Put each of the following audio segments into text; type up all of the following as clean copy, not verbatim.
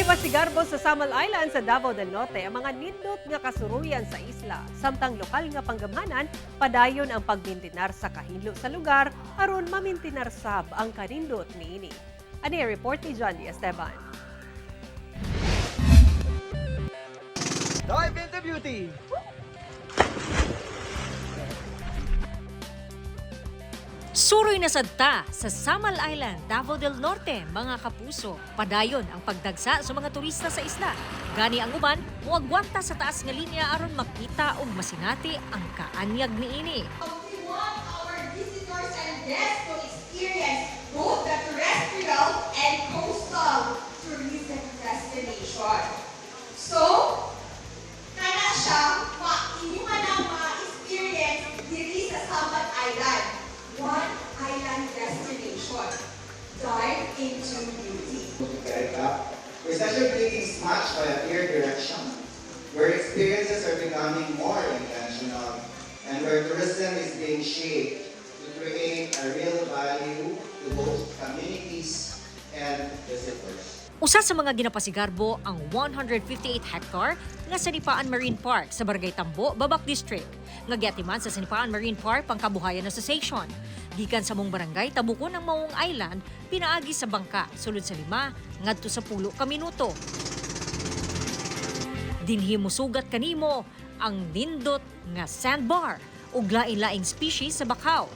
Gipasigarbo sa Samal Island sa Davao del Norte ang mga nindot nga kasuruyan sa isla. Samtang lokal nga panggamhanan, padayon ang pagmintinar sa kahinlo sa lugar aron mamintinar sab ang kanindot niini. Ani ang report ni John D. Esteban. Dive into beauty! Suroy na sadta sa Samal Island, Davao del Norte, mga kapuso. Padayon ang pagdagsa sa mga turista sa isla. Gani ang uban, muagwanta sa taas nga linya aron makita og masinati ang kaanyag niini. We want our visitors and guests to experience both the terrestrial and coastal tourism destination. So, kana siya, ma imuha na ma-experience diri sa Samal Island. One island destination. Dive into beauty. To up. Recession breaking smashed by a clear direction, where experiences are becoming more intentional, and where tourism is being shaped to create a real value to both communities and visitors. Usa sa mga ginapasigarbo ang 158 hectare nga Sanipaan Marine Park sa Barangay Tambo, Babak District. Nga giatiman sa Sanipaan Marine Park Pangkabuhayan Association. Gikan sa mong barangay, tabukon ang maong island, pinaagi sa bangka, sulod sa 5 ngadto sa 10 ka minuto. Dinhi musugat kanimo ang nindot nga sandbar ug lain-laing species sa bakaw.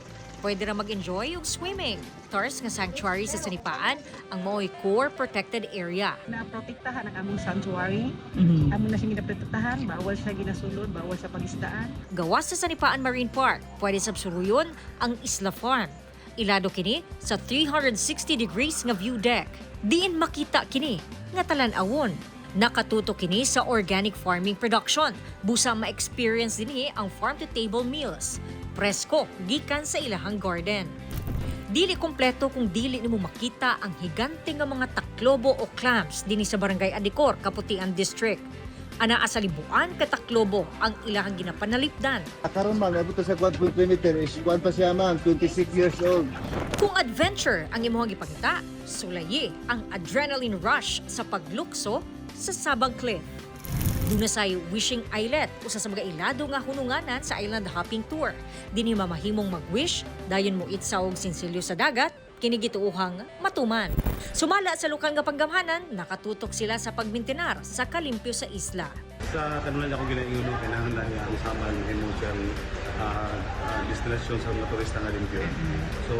Pwede ra mag-enjoy og swimming. Tars nga sanctuary sa Sanipaan ang maoy core protected area. Na protektahan ang among sanctuary. Amo na siyang ginaprotektahan, bawal siya ginasulod, bawal sa pagisdaan. Gawas sa Sanipaan Marine Park, pwede sab suruyon ang Isla Farm. Ilado kini sa 360 degrees nga view deck. Diin makita kini nga talan-awon. Nakatuto kini sa organic farming production. Busa ma-experience dinhi ang farm-to-table meals. Presko gikan sa ilahang garden. Dili kompleto kung dili nimo makita ang higante nga mga taklobo o clams dinhi sa Barangay Adicor, Kaputian District. Anaa sa libuan ka taklobo ang ilahang ginapanalipdan. Karon, ma'am, abot sa 1.2 meter is 1 pa siya, ma'am, 26 years old. Kung adventure ang imong gipangita, sulayi ang adrenaline rush sa paglukso sa Sabang Cliff. Duna say Wishing Islet, usa sa mga ilado nga hununganan sa island hopping tour. Dinhi mamahimong mag-wish, dayon mo itsa og sinsilyo sa dagat, kini gituohang matuman. Sumala sa lokal nga panggamhanan, nakatutok sila sa pagmintinar sa kalimpyo sa isla. Sa kanunan ako ginaingon, kailangan na niya ang Samal mahimo siyang destinasyon sa mga turista nga limpyo. So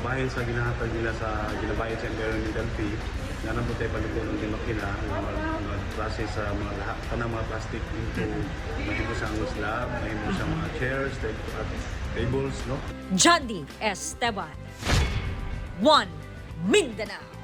bahin sa ginahatag nila sa ginabayad sa environmental fee, nga nabot tayo palito ng makina nga mag-process sa mga lahat tanang mga plastic into mahimo siyang slab, mahimo siyang mga chairs, at tables, no? Jandy Esteban. One Mindanao.